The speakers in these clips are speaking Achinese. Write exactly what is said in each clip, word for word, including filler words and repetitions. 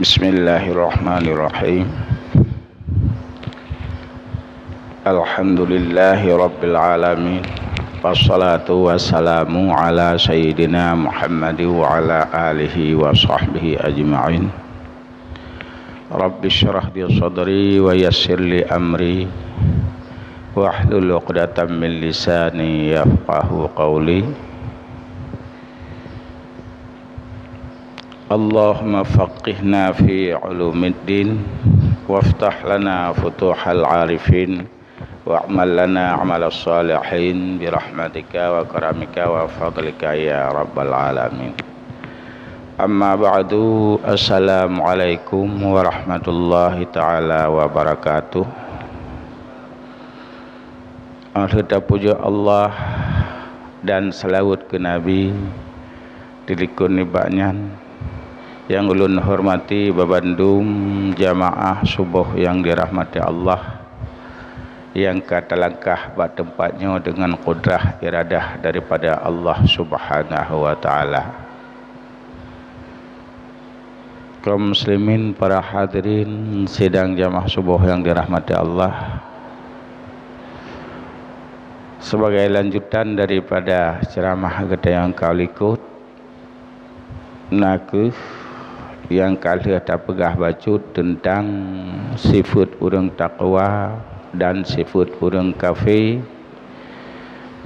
Bismillahirrahmanirrahim. Alhamdulillahirabbil alamin. Wassalatu wassalamu ala sayyidina Muhammad wa ala alihi wa sahbihi ajma'in. Rabbi syrah li sadri wa yassir li amri wahlul 'uqdatam min lisani yafqahu qawli. Allahumma faqihna fi ulumiddin, waftah lana futuhal arifin, wa'mal lana amalas salihin, birahmatika wa karamika wa fadlika ya rabbal alamin. Amma ba'du, assalamualaikum warahmatullahi ta'ala wabarakatuh. Alhamdulillah, puja Allah dan salawat keu Nabi. Dilikot nibak nyan, nyang ulôn hormati babandum jamaah suboh nyang dirahmati Allah, nyang ka talangkah bak teumpat nyoe deungon kudrah iradah daripada Allah Subhanahu wa Ta'ala. Kaum muslimin, para hadirin sidang jamaah suboh nyang dirahmati Allah, sebagai lanjutan daripada ceramah geutanyoe nyang ka likot, na kheueh nyang ka lheueh tapeugah bacut teuntang sifeuet ureuëng takwa dan sifeuet ureuëng kafé.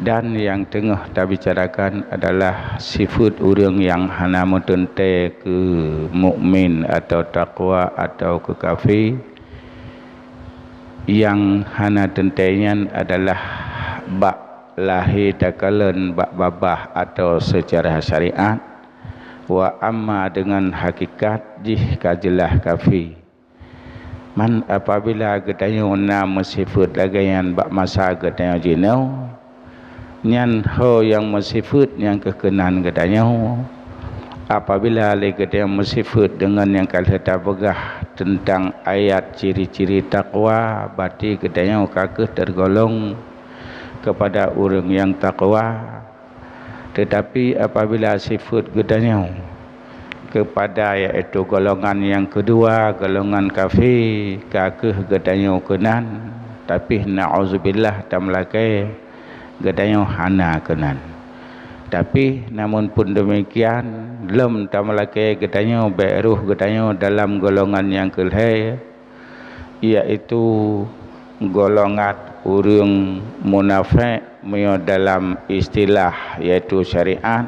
Dan nyang teungoh tabicarakan adalah sifeuet ureuëng nyang hana meuteuntée keu mukmin atawa takwa atawa keu kafé. Nyang hana teuntée nyan adalah bak lahé takalon bak babah atawa seucara syariat, wa amma deungon hakikat jih ka jeulaih kafé. Man apabila geutanyoe na meusifeuet lagée nyan bak masa geutanyoe jinoe, nyan ho nyang meusifeuet nyang kheueh keunan geutanyoe. Apabila lé geutanyoe meusifeuet deungon nyang ka lheueh tapeugah teuntang ayat ciri-ciri takwa, berarti geutanyoe ka kheueh teugolong keupada ureuëng nyang takwa. Teutapi apabila sifeuet geutanyoe keupada, yaitu golongan nyang keudua, golongan kafé, ka kheueh geutanyoe keunan, tapi na'uzubillah tameulakée geutanyoe hana keunan. Tapi namun pun demikian, lom tameulakée geutanyoe bék rhoh geutanyoe dalam golongan nyang keulhée, yaitu golongan ureuëng munafék meunyoe dalam istilah yaitu syariat,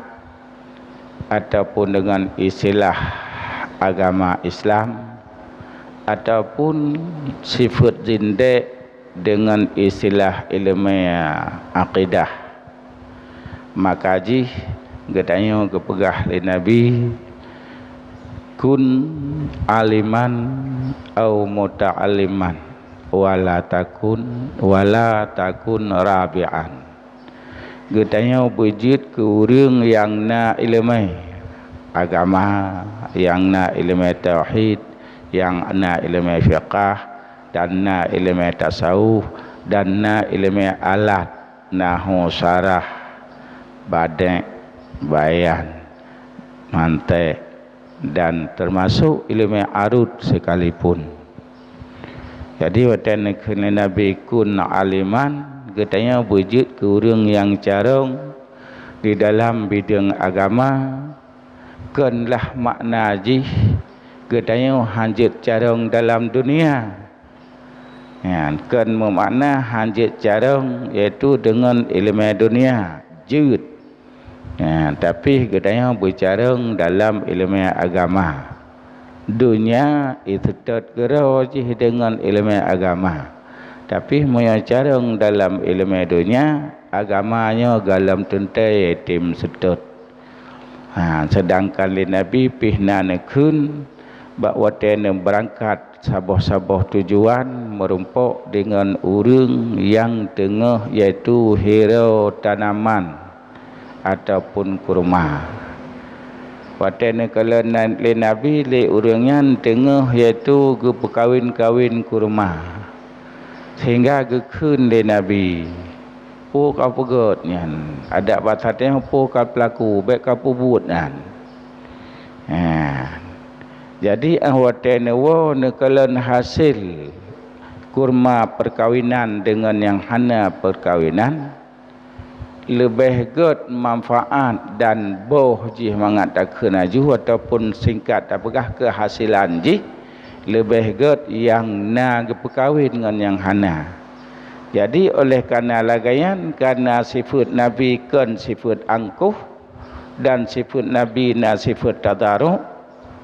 ataupun deungon istilah agama Islam, ataupun sifeuet zindék deungon istilah iéleumé akidah. Maka jih geutanyoe geupeugah lé Nabi, "Kun aliman au muta'alliman, wala takun, wala takun rabi'an." Geutanyoe beujeuet keu ureuëng nyang na iéleumé agama, nyang na iéleumé tauhid, nyang na iéleumé fiqah, dan na iéleumé tasawuf, dan na iéleumé alat nahu, sarah, badék, bayan, manték, dan teumasok iéleumé arut sekalipun. Jadi, watée neukheun lé Nabi, "Kun aliman," geutanyoe beujeuet keu ureuëng nyang carông di dalam bideueng agama, kon lah makna jih geutanyoe hán jeuet carông dalam dunia. Nyan kon meumakna hán jeuet carông, yaitu deungon iéleumé dunia jeuet. Nyan, tapi geutanyoe beucarông dalam iéleumé agama. Dunia iseutôt keudroe jih deungon iéleumé agama. Tapi meunyoe carông dalam iéleumé dunia, agama nyoe gohlom teuntée tem seutôt. Ha, seudangkan lé Nabi pih na neukheun, bak watée neubeurangkat saboh-saboh tujuan meurumpok deungon ureuëng nyang teungoh, yaitu hireue tanaman ataupun kurma. Watée neukalon na-, lé Nabi lé ureuëng nyan teungoh, yaitu geupeukawen-kawen kurma, sehingga geukheun lé Nabi, "Peue ka peugét nyan? Adak basa tanyoe peue ka peulaku, bék ka peubuet nyan." Ha. Jadi, óh watée neuwoe neukalon hasil kurma peukawinan deungon nyang hana peukawinan, leubeh gét manfaat dan boh jih mangat takheun laju ataupun singkat tapeugah keuhasilan jih, leubeh gét nyang na geupeukawen ngon nyang hana. Jadi, oleh kareuna lagée nyan, kareuna sifeuet Nabi kon sifeuet angkuh, dan sifeuet Nabi na sifeuet tadaruk,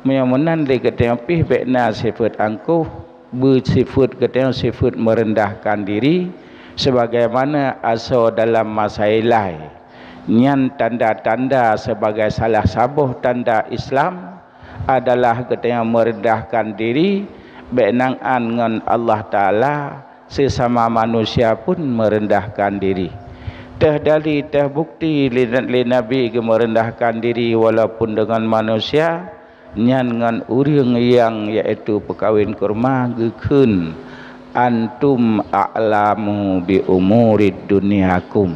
meunyoe meunan lé geutanyoe pih bék na sifeuet angkuh, beusifeuet geutanyoe sifeuet meurendahkan diri, sebagaimana asoe dalam masa ilai. Nyan tanda-tanda sebagai salah saboh tanda Islam adalah geutanyoe meurendahkan diri, bék nan ngon Allah Taala, seusama manusia pun meurendahkan diri. Teuhdali, teuhbukti lé, lé Nabi geumeurendahkan diri walaupun deungon manusia, nyan ngon ureuëng nyang, yaitu peukawen kurma, geukheun, "Antum a'lamu bi umurid dunyakum."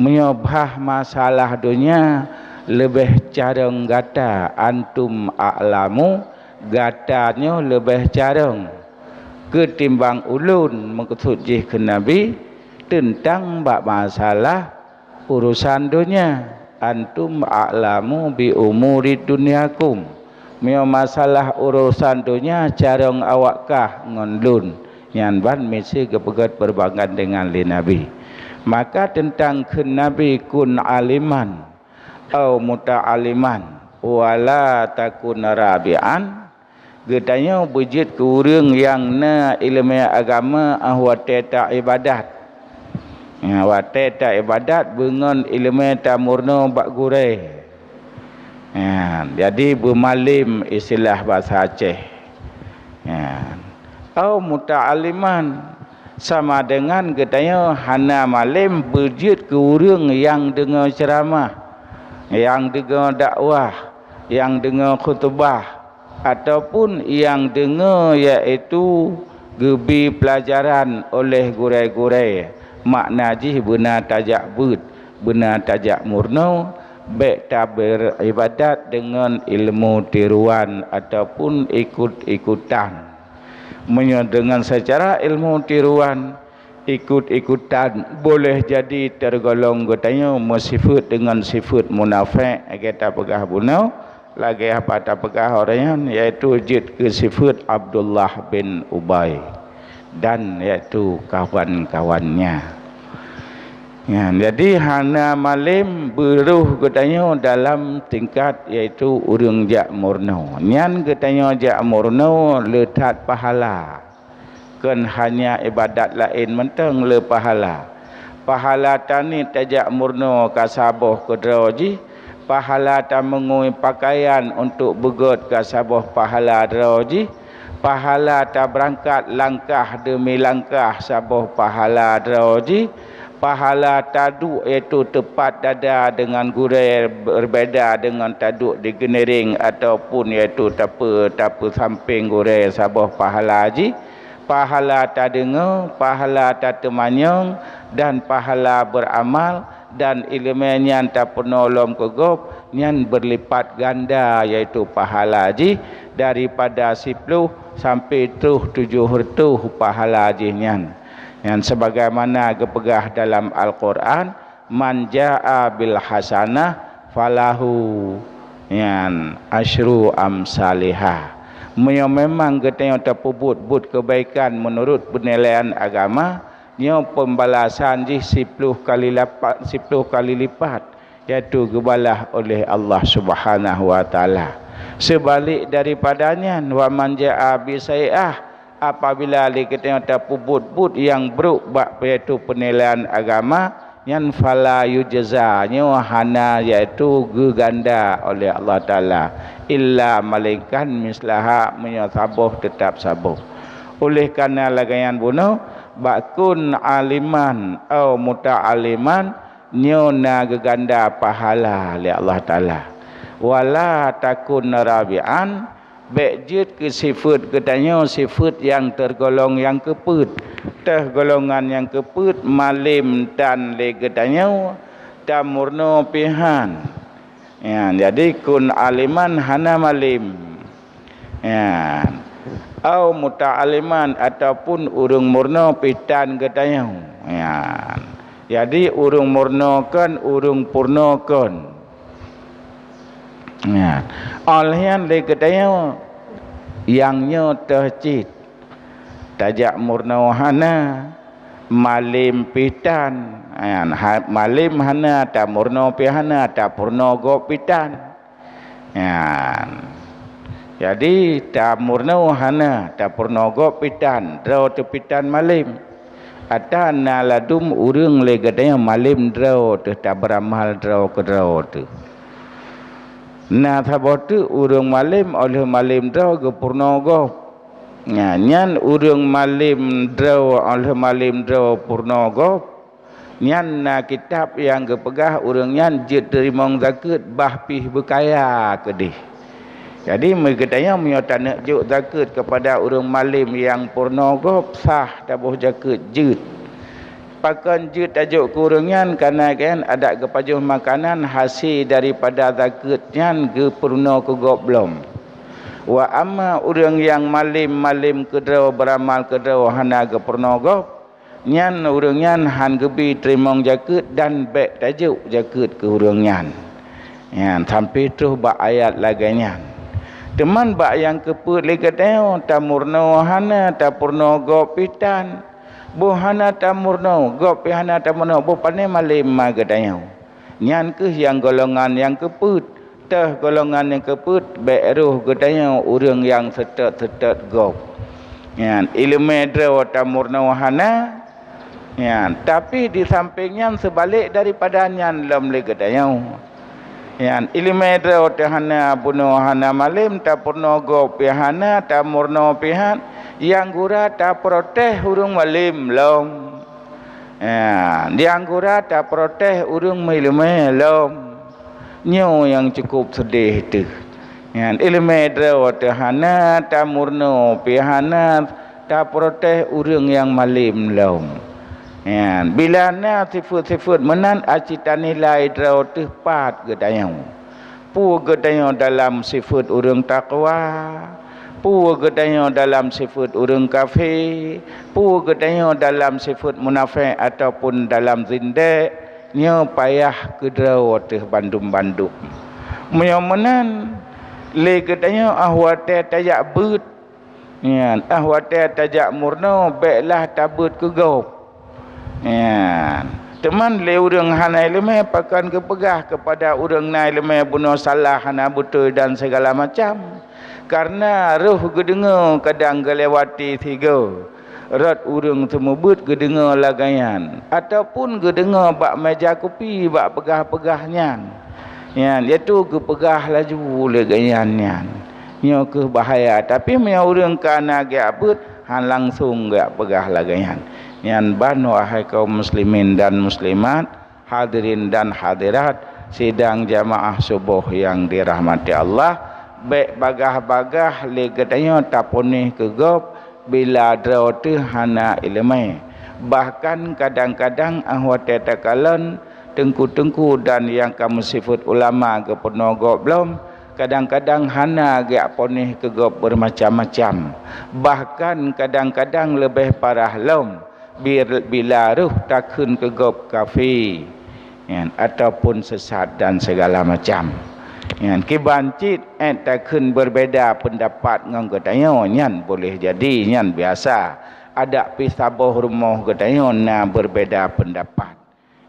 Meunyoe bah masalah donya, leubeh carông gata, antum a'lamu, gata nyoe leubeh carông ketimbang ulôn, meukeusut jih keu Nabi, teuntang bak masalah urosan donya. "Antum a'lamu bi umuri dunyakum." Meunyoe masalah urosan donya, carông awak kah ngon lôn, nyan ban miseue geupeugét beureubangan deungon lé Nabi. Maka teuntang kheun Nabi, "Kun aliman au muta'aliman, wala takun rabi'an." Geutanyoe beujeuet keu ureuëng nyang na iéleumé agama óh watée ta iébadat. Nyan, watée ta iébadat beungon iéleumé tameurunoe bak gurée. Nyan, jadi beumalem istilah basa Aceh. Nyan. Au muta'aliman, sama deungon geutanyoe hana malem beujeuet keu ureuëng nyang deungoe ceuramah, nyang deungoe dakwah, nyang deungoe khutubah, ataupun nyang deungoe, yaitu geubi peulajaran oleh gurée-gurée, makna jih beuna tajak beuet, beuna tajak meurunoe, bék tabeuriébadat deungon ilmu tiruan ataupun ikut-ikutan. Meunyoe deungon seucara ilmu tiruan, ikut-ikutan, boleh jadi teurgolong geutanyoe meusifeuet deungon sifeuet munafék, lagée tapeugah bunoe, lagée haba tapeugah uroe nyan, yaitu jeuet keu sifeuet Abdullah bin Ubay dan yaitu kawan-kawannya. Nyan, jadi hana malem beurôh geutanyoe dalam tingkat, yaitu ureuëng jak meurunoe. Nyan geutanyoe jak meurunoe le that pahala. Kon hanya iébadat laén mantong le pahala. Pahala taniet tajak meurunoe ka saboh keudroe jih, pahala tameungui peukayan untuk beugét ka saboh pahala droe jih, pahala tabeurangkat langkah deumi langkah saboh pahala droe jih, pahala taduek, yaitu teupat dada deungon gurée, beubeda deungon taduek di geuniréng ataupun yaitu tapeu-, tapeusampéng gurée saboh pahala jih, pahala tadeungoe, pahala tateumanyong, dan pahala beuramal, dan iéleumé nyan tapeurunoe lom keu gob, nyan beurlipat ganda, yaitu pahala jih daripada siploh sampoe troh tujoh reutôh pahala jih nyan. Nyan sebagaimana geupeugah dalam Al-Qur'an, "Man jaa bil hasanah falahu," nyan, "asyru amsaliha." Meunyoe memang geutanyoe tapeubuet buet keubaikan meunurot peunilaian agama, nyoe peubalasan jih siploh kali lapat, siploh kali lipat, yaitu geubalah oleh Allah Subhanahu wa Taala. Seubalek daripada nyan, "Wa man jaa bi sayyi'ah," apabila lé geutanyoe tapeubuet buet nyang brok bak, yaitu peunilaian agama, nyan, "fala yujza," nyoe hana, yaitu geuganda oleh Allah Taala, "illa," malaingkan, "mislaha," meunyoe saboh teutab saboh. Oleh kareuna lagée nyan bunoe, bak kun aliman au muta'aliman, nyoe na geuganda pahala lé Allah Taala. "Wala takun rabi'an," bék jeuet keu sifeuet geutanyoe sifeuet nyang teurgolong nyang keupeuet. Teuh golongan nyang keupeuet malem tan lé geutanyoe tameurunoe pih han. Nyan, jadi kun aliman hana malem. Nyan. Au muta'alliman, ataupun ureuëng meurunoe pih tan geutanyoe. Nyan. Jadi, ureuëng meurunoe kon, ureuëng peurunoe kon. Nyan. Óh lheueh nyan lé geutanyoe, nyang nyoe teuh cit. Tajak meurunoe hana, malem pih tan. Nyan. Ha-, malem hana, tameurunoe pih hana, tapeurunoe gob pih tan. Nyan. Jadi, tameurunoe hana, tapeurunoe gob pih tan, droe teuh pih tan malem. Ata na ladum ureuëng lé geutanyoe malem droe teuh tabeuramal droe keudroe teuh. Na saboh teuk ureuëng malem óh lheueh malem droe geupeurunoe gob. Nyan, nyan ureuëng malem droe óh lheueh malem droe peurunoe gob. Nyan na kitab nyang geupeugah ureuëng nyan jeuet teurimong zakeuet bah pih beukaya keudeh. Jadi, meu-, geutanyoe meunyoe taneuk jok zakeuet keupada ureuëng malem nyang peurunoe gob, sah taboh zakeuet jeuet. Pakon jeuet tajok keu ureuëng nyan? Kareuna geuh nyan adak geupajoh makanan hase daripada zakeuet nyan geupeurunoe keu gob lom. Wa amma ureuëng nyang malem-malem keudroe beuramal keudroe hana geupeurunoe gob, nyan ureuëng nyan hán geubi teurimong zakeuet dan bék tajok zakeuet keu ureuëng nyan. Nyan sampai troh bak ayat lagée nyan. Teuma bak nyang keupeuet lé geutanyoe, tameurunoe hana, tapeurunoe gob pih tan. Boh hana tameurunoe, gob pih hana tameurunoe, boh pané malem ma geutanyoe. Nyan kheueh nyang golongan nyang keupeuet. Teuh golongan nyang keupeuet, bék roh geutanyoe ureuëng nyang seutôt-seutôt gob. Nyan, iéleumé droe tameurunoe hana, nyan, tapi di sampéng nyan seubalek daripada nyan lom lé geutanyoe. Nyan, iéleumé droe teuh hana bunoe hana malem, tapeurunoe gob pih hana, tameurunoe pih han, nyang gura taprotes ureuëng malem lom. Nyan, nyang gura taprotes ureuëng meuiéleumé lom. Nyoe nyang cukup seudeh teuh. Nyan, iéleumé droe teuh hana, tameurunoe pih hana, taprotes ureuëng nyang malem lom. Nyan, bila na sifeuet-sifeuet meunan, aci tanilai droe teuh pat geutanyoe. Peue geutanyoe dalam sifeuet ureuëng takwa? Peue geutanyoe dalam sifeuet ureuëng kafé? Peue geutanyoe dalam sifeuet munafék ataupun dalam zindék? Nyoe payah keudroe teuh bandum-bandum. Meunyoe meunan, lé geutanyoe óh watée tajak beuet, nyan, óh watée tajak meurunoe, béklah tabeuet keu gob. Nyan. Teuma lé ureuëng hana iéleumé pakon geupeugah keupada ureuëng na iéleumé bunoe salah, hana beutôi dan sigala macam. Kareuna roh geudeungoe kadang geulewati sigoe. Rot ureuëng seumeubeuet geudeungoe lagée nyan, ataupun geudeungoe bak meuja kupi bak peugah-peugah nyan. Nyan, yaitu geupeugah laju lé geuhnyan nyan. Nyoe kheueh bahaya. Tapi meunyoe ureuëng ka na geujak beuet, han langsong geujak peugah lagée nyan. Nyan ban, wahai kaum muslimin dan muslimat, hadirin dan hadirat, sidang jamaah suboh nyang dirahmati Allah, bék bagaih-bagaih lé geutanyoe tapunéh keu gob bila droe teuh hana iéleumé. Bahkan kadang-kadang óh watée takalon teungku-teungku dan nyang ka meusifeuet ulama geupeurunoe gob lom, kadang-kadang hana geujak punéh keu gob beumacam-macam. Bahkan kadang-kadang leubeh parah lom, bi-, bila roh takheun keu gob kafé, nyan, ataupun sesat dan segala macam. Nyan, kiban cit, eh, takheun berbeda pendapat ngon geutanyoe, nyan boleh jadi, nyan biasa. Adak pih saboh rumoh geutanyoe na berbeda pendapat.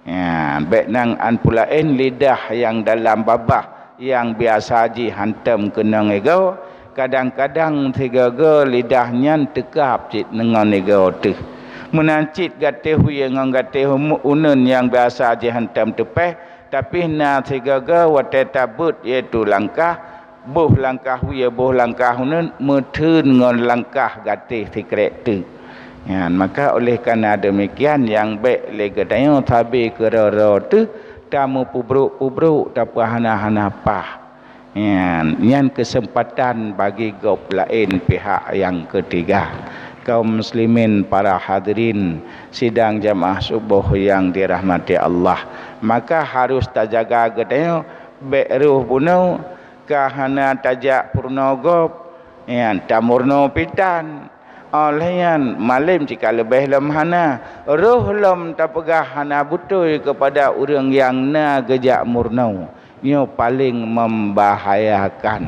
Nyan, bék nan an peulaén lidah nyang dalam babah nyang biasa jihantom keunong igoe, kadang-kadang sigoe-goe lidah nyan teukab cit ngon igoe teuh. Meunan cit gatéh wie ngon gatéh umu-, uneuen nyang biasa jihantom teupéh, tapi na sigoe-goe watée tabeuet, yaitu langkah, boh langkah wie, boh langkah uneuen meutheun ngon langkah gatéh sikrek teuk. Nyan, maka oleh karena demikian, nyang bék lé geutanyoe sabe keudroe-droe teuh tameupubrok-pubrok, tapeuhana-hana paih. Nyan, nyan keuseumpatan bagi gob laén pihak nyang keutiga. Kaum muslimin, para hadirin sidang jamaah suboh nyang dirahmati Allah, maka harôh tajaga geutanyoe bék roh bunoe ka hana tajak peurunoe gob, Nyan tamurno pitan. Óh lheueh nyan malem cit ka leubeh lom hana. Roh lom tapeugah hana beutôi keupada ureuëng nyang na geujak murno. Nyoe paleng membahayakan.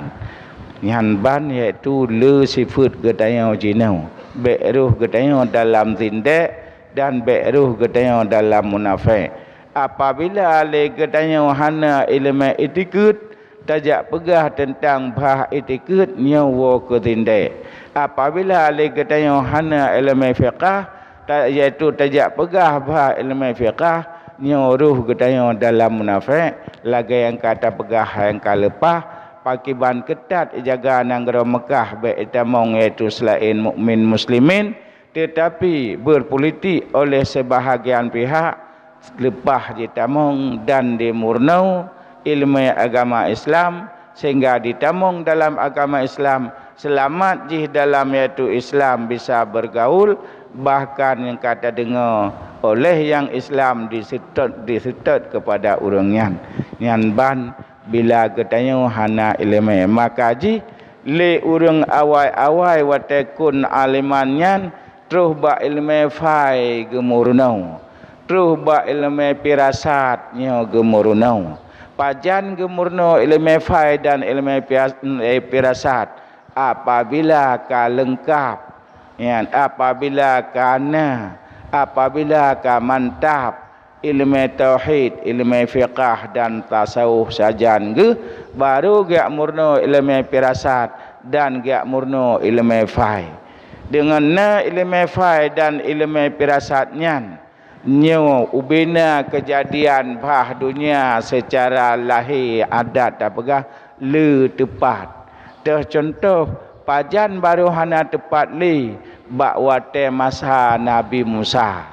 Nyan ban yaitu le sifeuet geutanyoe jinoe. Bék roh geutanyoe dalam zindek dan bék roh geutanyoe dalam munafék. Apabila lé geutanyoe hana iéleumé itikeuet, tajak peugah teuntang bhah itikeuet nyoe woe keu zindek. Apabila lé geutanyoe hana iéleumé fiqah, ta-, yaitu tajak peugah bhah iéleumé fiqah, nyoe roh geutanyoe dalam munafék, lagée nyang ka tapeugah nyang ka leupah, pakiban keutat ijaga nanggroe Meukah bék itamong yaitu seulaén mukmin muslimin, teutapi beurpolitik oleh seubahagian pihak leupah jitamong dan dimurno iéleumé agama Islam, sehingga ditamong dalam agama Islam, seulamat jih dalam yaitu Islam bisa beurgaul, bahkan nyang ka tadeungoe oleh nyang Islam diseutôt, diseutôt keupada ureuëng nyan. Nyan ban bila geutanyoe hana iéleumé, maka jih lé ureuëng awai-awai watée kon aleman nyan troh bak iéleumé fai geumurno, troh bak iéleumé pirasat nyoe geumurno. Pajan geumurno iéleumé fai dan iéleumé pias-, eh, pirasat? Apabila ka leungkab, nyan, apabila ka na, apabila ka mantap, iéleumé tauhid, iéleumé fiqah dan tasawuf sajan geuh, barô geujak murno iéleumé pirasat dan geujak murno iéleumé fai. Deungon na iéleumé fai dan iéleumé pirasat nyan, nyoe ubena keujadian bhah donya seucara lahé adat tapeugah le teupat. Teuh cuntoh, pajan barô hana teupat lé bak watée masa Nabi Musa.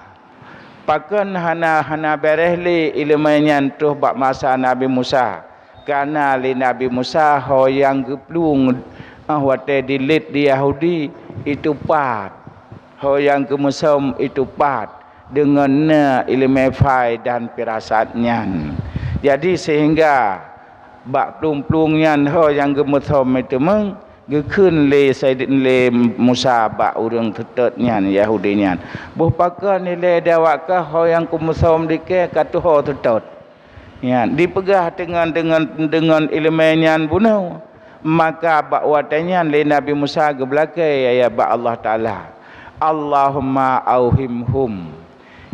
Pakon hana, hana béréh lé iéleumé nyan troh bak masa Nabi Musa? Kareuna lé Nabi Musa ho nyang geuplueng, ah, watée dilét di Yahudi, itu pat. Ho nyang geumeusom itu pat deungon na iéleumé fai dan pirasat nyan. Jadi, seuhingga bak plueng-plueng nyan ho nyang geumeusom itu meuh, geukheun lé Saidin-, lé Musa bak ureuëng teutot nyan, Yahudi nyan, "Boh pakon ilée di awak kah ho nyang kumeusom dikée ka tuho teutot?" Nyan, dipeugah deungon, deungon, deungon iéleumé nyan bunoe. Maka bak watée nyan lé Nabi Musa geubeulakée, ya, ya, bak Allah Taala, "Allahumma auhimhum."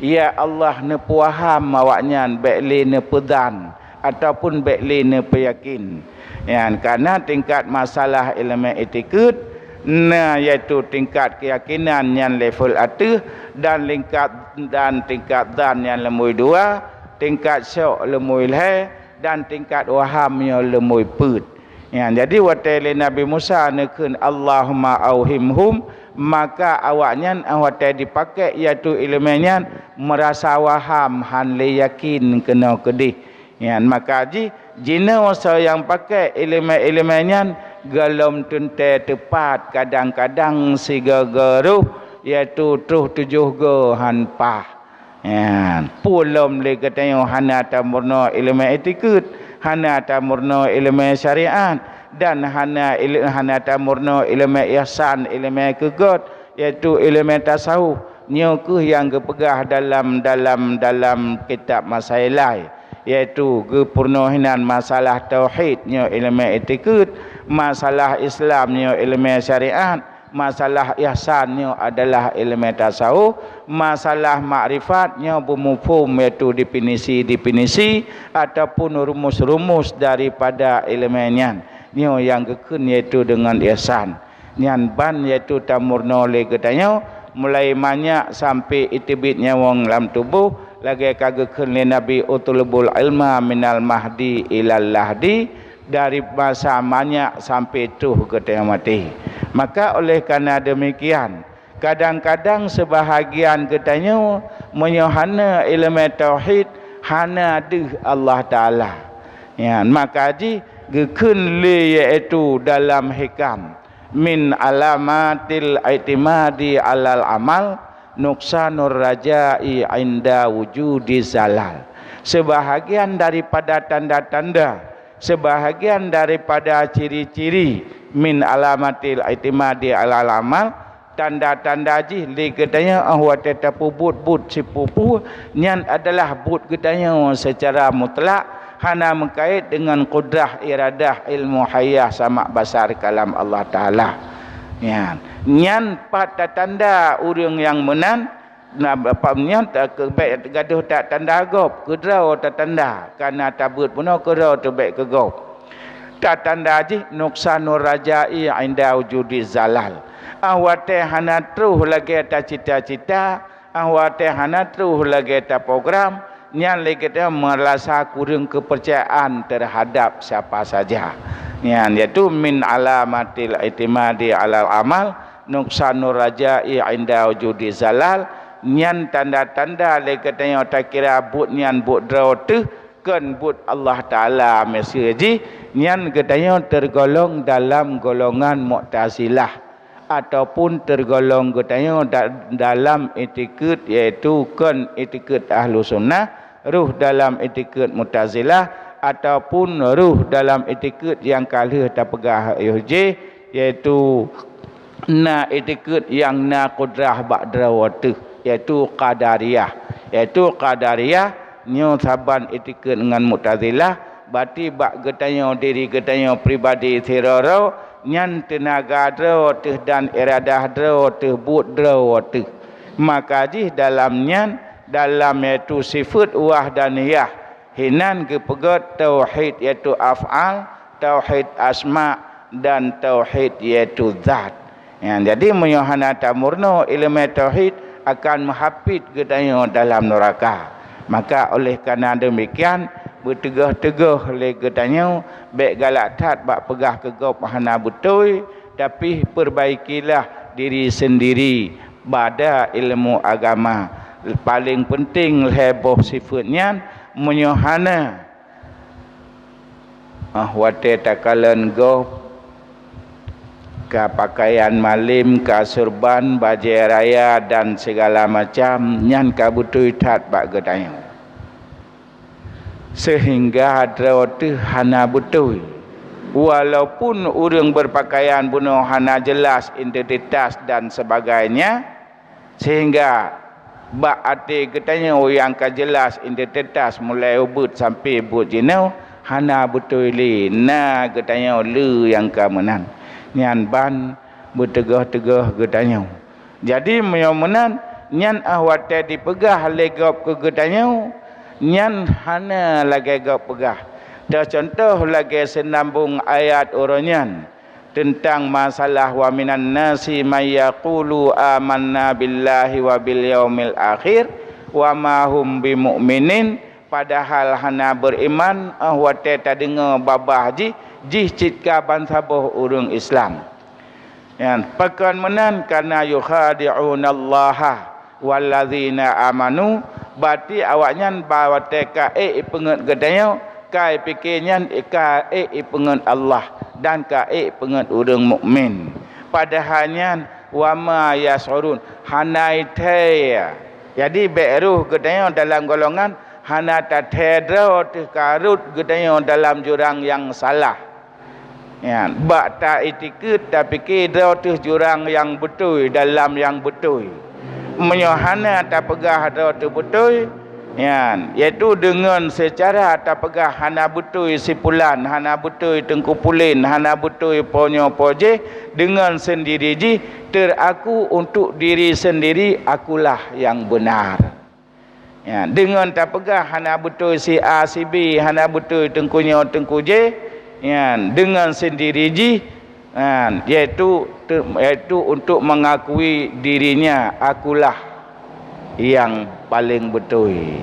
Ya Allah, neupeuwaham awaknyan bék lé neupeudan ataupun bék lé neupeuyakin. Nyan, kareuna tingkat masalah iéleumé itikeuet na, yaitu tingkat keuyakinan nyan level ateueh, dan lingkat, dan tingkat dan nyan leumui dua, tingkat syok leumui lhée, dan tingkat waham nyoe leumui peuet. Nyan, jadi watée lé Nabi Musa neukheun, "Allahumma auhimhum," maka awaknyan watée dipakék yaitu iéleumé nyan meurasa waham, hán lé yakin keunoe keudeh. Nyan, maka jih jinoe soe nyang pakék iéleumé-iéleumé nyan gohlom teuntée teupat, kadang-kadang sigoe-goe roh, yaitu troh tujoh goe hán paih. Nyan, peue lom lé geutanyoe hana tamurno iéleumé itikeuet, hana tamurno iéleumé syariat, dan hana ilé-, hana tamurno iéleumé ihsan, iéleumé keugot, yaitu iéleumé tasawuf. Nyoe kheueh nyang geupeugah dalam, dalam, dalam kitab Masailai, yaitu geupeurunoe hinan masalah tauhid nyoe iéleumé itikeuet, masalah Islam nyoe iéleumé syariat, masalah ihsan nyoe adalah iéleumé tasawuf, masalah makrifat nyoe beumuphom, yaitu definisi-definisi ataupun rumus-rumus daripada iéleumé nyan. Nyoe nyang geukheun yaitu deungon ihsan. Nyan ban yaitu tamurno lé geutanyoe, mulai manyak sampai iteubiet nyawöng lam tuboh, lagée ka geukheun lé Nabi, "Utlubul ilma minal mahdi ilal lahdi," dari masa manyak sampai troh geutanyoe maté. Maka oleh karena demikian, kadang-kadang seubahagian geutanyoe meunyoe hana iéleumé tauhid, hana deuh Allah Taala. Nyan, maka jih geukheun lé yaitu dalam hikam, "Min alamatil i'timadi alal amal nuqsanur raja'i inda wujudi zalal." Seubahagian daripada tanda-tanda, seubahagian daripada ciri-ciri Min alamatil i'timadi alal amal, tanda-tanda jih lé geutanyoe 'oh watée tapeubuet buet sipeue-peue, nyan adalah buet geutanyoe seucara mutlak hana meukait deungon kudrah, iradah, ilmu, hayah, sama', basar, kalam Allah Taala. Nyan, nyan pat tatanda ureuëng nyang meunan. Na, bak nyan ta-, keu bék gadoh that tanda gob, keudroe tatanda, kana tabeuet bunoe keudroe teuh bék keu gob. Tatanda jih nuqsanur raja'i 'inda wujudi zalal. 'Oh watée hana troh lagée tacita-cita, 'oh watée hana troh lagée taprogram, nyan lé geutanyoe meurasa kureueng keupeurcayaan teuhadab sapa saja. Nyan, yaitu min alamatil i'timadi alal amal, nuqsanur raja'i 'inda wujudi zalal, nyan tanda-tanda lé geutanyoe takira buet nyan buet droe teuh, kon buet Allah Taala miseue jih, nyan geutanyoe teurgolong dalam golongan Mu'tazilah, ataupun teurgolong geutanyoe da-, dalam itikeuet, yaitu kon itikeuet Ahlussunnah, rhoh dalam itikeuet Mu'tazilah, ataupun rhoh dalam itikeuet nyang ka lheueh tapeugah yoh jih, yaitu na itikeuet nyang na kudrah bak droe teuh, yaitu Qadariyah. Yaitu Qadariyah nyoe saban itikeuet ngon Mu'tazilah, berarti bak geutanyoe, diri geutanyoe pribadi sidroe-droe, nyan teunaga droe teuh dan iradah droe teuh, buet droe teuh. Maka jih dalam nyan, dalam yaitu sifeuet wahdaniyah, hinan geupeugét tauhid, yaitu af'al, tauhid asma, dan tauhid, yaitu zat. Ya, jadi meunyoe hana tamurno ileumé tauhid, akan meuhapit geutanyoe dalam nuraka. Maka oleh karena demikian, beuteugoh-teugoh lé geutanyoe, bék galak that bak peugah keu gob hana beutôi, tapi perbaikilah diri sendiri bada ilmu agama. Paléng peunteng lhée boh sifeuet nyan, meunyoe hana, ah, watée takalon gob, ka pakaian malem, ka surban, bajée raya, dan sigala macam, nyan ka beutôi that bak geutanyoe. Seuhingga droe teuh hana beutôi. Walaupun ureuëng beurpakaian bunoe hana jeulaih identitas dan sebagainya, seuhingga bak até geutanyoe nyang ka jeulaih identitas mulai ubit sampoe buet jinoe, hana beutôi lé na geutanyoe le nyang ka meunan. Nyan ban beuteugoh-teugoh geutanyoe. Jadi, meunyoe meunan, nyan 'oh watée jipeugah lé gob keu geutanyoe, nyan hana lagée gob peugah. Teucontoh lagée seunambong ayat uroe nyan, teuntang masalah, "Wa minan nasi may yaqulu amanna billahi wa bil yaumil akhir, wa ma hum bimu'minin," padahal hana beuriman, 'oh watée tadeungoe babah jih, jih cit ka bansaboh ureuëng Islam. Nyan, pakon meunan, "Kana yukhadi'unallaha walladzina amanu," berarti awaknyan bak watée ka ék ipeungeut geutanyoe, ka ipike nyan ka ék ipeungeut Allah dan ka ék ipeungeut ureuëng mukmin. Padahai nyan, "Wa ma yasy'urun," hana ithée. Jadi, bék rhoh geutanyoe dalam golongan hana tathée droe teuh ka rhot geutanyoe dalam jurang nyang salah. Nyan, bak ta-itikeuet, tapike droe teuh jurang nyang beutôi, dalam nyang beutôi. Meunyoe hana tapeugah droe teuh beutôi, nyan, yaitu deungon seucara tapeugah hana beutôi si pulan, hana beutôi teungku pulen, hana beutôi po nyoe po jéh, deungon seundiri jih, teuraku untuk diri seundiri, "Akulah nyang beunar." Ya, deungon tapeugah hana beutôi si A, si B, hana beutôi teungku nyoe, teungku jéh, ya, deungon seundiri jih, ya, yaitu, yaitu untuk mengakui dirinya, "Akulah nyang paleng beutôi."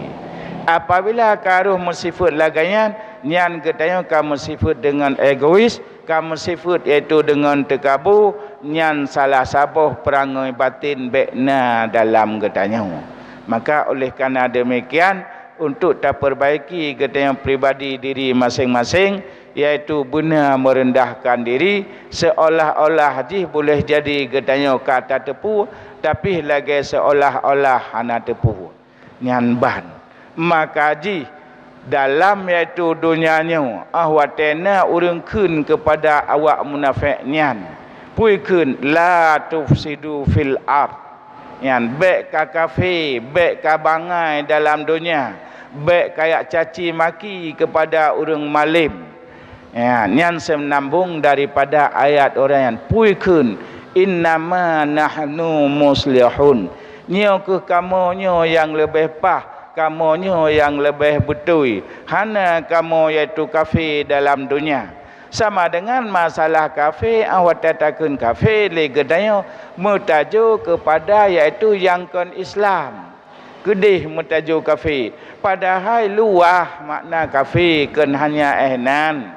Apabila ka rhoh meusifeuet lagée nyan, nyan geutanyoe ka meusifeuet deungon egois, ka meusifeuet, yaitu deungon teukabu, nyan salah saboh peurangui baten bék na dalam geutanyoe. Maka oleh karena demikian, untuk tapeurbaiki geutanyoe pribadi diri maséng-maséng, yaitu beuna meurendahkan diri, seolah-olah jih boleh jadi geutanyoe ka tateupeue, tapi lagée seolah-olah hana teupeue. Nyan ban. Maka jih, dalam, yaitu donya nyoe, óh watée na ureuëng kheun keupada awak munafék nyan, peue kheun, "La tufsidu fil ard." Nyan, bék ka kafé, bék ka bangai dalam donya, bék ka jak caci maki keupada ureuëng malém. Ya, nyan seunambong daripada ayat ureuëng nyan, peue kheun, "Innama nahnu muslihun." Nyoe kheueh kamoe nyoe nyang leubeh paih, kamoe nyoe nyang leubeh beutôi. Hana kamoe, yaitu kafé dalam donya. Sama deungon masalah kafé, óh watée takheun kafé lé geutanyoe, meutajo keupada, yaitu nyang kon Islam. Keudeh meutajo kafé, padahai luwah makna kafé, kon hanya éh nan.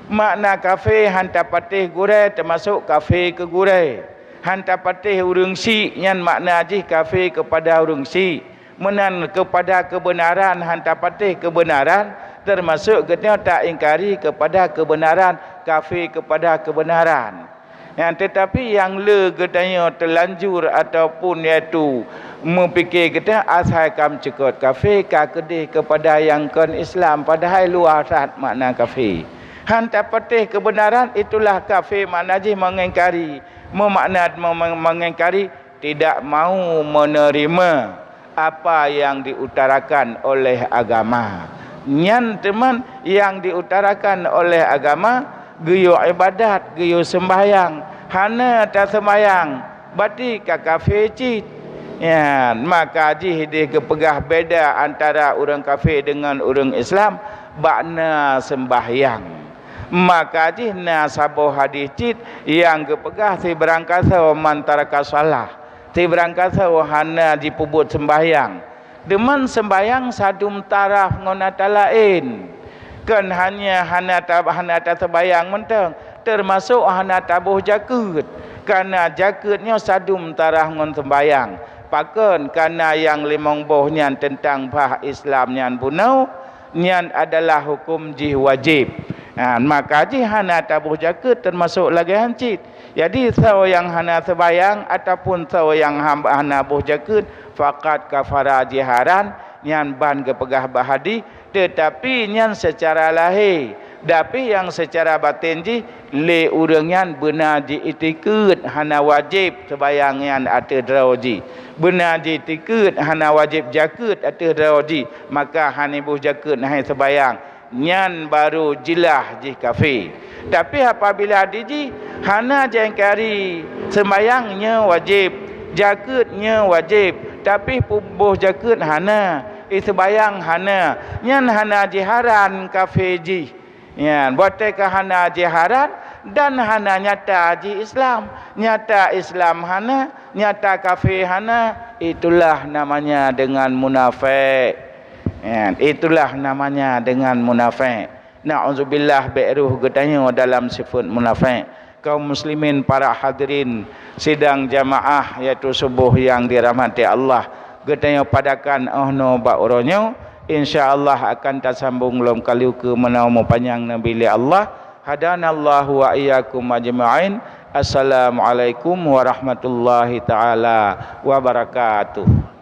Makna kafé han tapatéh gurée, teumasok kafé keu gurée. Han tapatéh ureuëng syiek, nyan makna jih kafé keupada ureuëng syiek. Meunan keupada keubeunaran, han tapatéh keubeunaran, teumasok geutanyoe taingkari keupada keubeunaran, kafé keupada keubeunaran. Nyan, teutapi nyang le geutanyoe teulanjur ataupun, yaitu meupike geutanyoe asai ka meucukot kafé, ka keudeh keupada nyang kon Islam, padahai luwah that makna kafé. Han tapatéh keubeunaran, itulah kafé, makna jih mengingkari, meumakna me-, me-, mengingkari, tidak mau menerima apa yang diutarakan oleh agama. Nyan teuma nyang diutarakan oleh agama, geuyue iébadat, geuyue seumbahyang, hana taseumbahyang, berarti ka kafé cit. Nyan, maka jih deh geupeugah beda antara ureuëng kafé deungon ureuëng Islam bak na seumbahyang. Maka jih na saboh hadis cit nyang geupeugah, "Sibarang kasoe man taraka shalah." Sibarang kasoe hana jipeubuet seumbahyang. Deungon seumbahyang sadum taraf ngon ata laén. Kon hanya hana ta-, hana taseumbahyang mantong, teumasok hana taboh jakeuet. Kareuna jakeuet nyoe sadum taraf ngon seumbahyang. Pakon? Kareuna nyang limong boh nyan teuntang bah Islam nyan bunoe, nyan adalah huköm jih wajéb. Ha, maka jih hana taboh jakeuet teumasok lagée nyan cit. Jadi, soe nyang hana seumbahyang ataupun soe nyang ham-, hana boh jakeuet, faqad kafara, jiharan, nyan ban geupeugah bak hadis, teutapi nyan seucara lahé. Tapi nyang seucara batén jih, lé ureuëng nyan beuna jiitikeuet hana wajéb seumbahyang nyan ateueh droe jih. Beuna jiitikeuet hana wajéb jakeuet ateueh droe jih, maka hana boh jakeuet, hana seumbahyang. Nyan barô jilah jih kafé. Tapi apabila di jih hana jiingkari, seumbahyang nyoe wajéb, jakeuet nyoe wajéb, tapi peuboh jakeuet hana, i seumbahyang hana, nyan hana jiharan kafé jih. Nyan, watée ka hana jiharan dan hana nyata jih Islam. Nyata Islam hana, nyata kafé hana, itulah namanya dengan munafék. Ya, itulah namanya dengan munafék. Na'udzubillah, bék rôh geutanyoe dalam sifeuet munafék. Kaum muslimin, para hadirin sidang jamaah, yaitu suboh nyang dirahmati Allah, geutanyoe padakan óh noe bak uroe nyoe, insya Allah akan tasambong lom kali ukeue meunoe meupanyang neubi lé Allah. Hadanallahu wa iyyakum ajma'in. Assalamualaikum warahmatullahi taala wabarakatuh.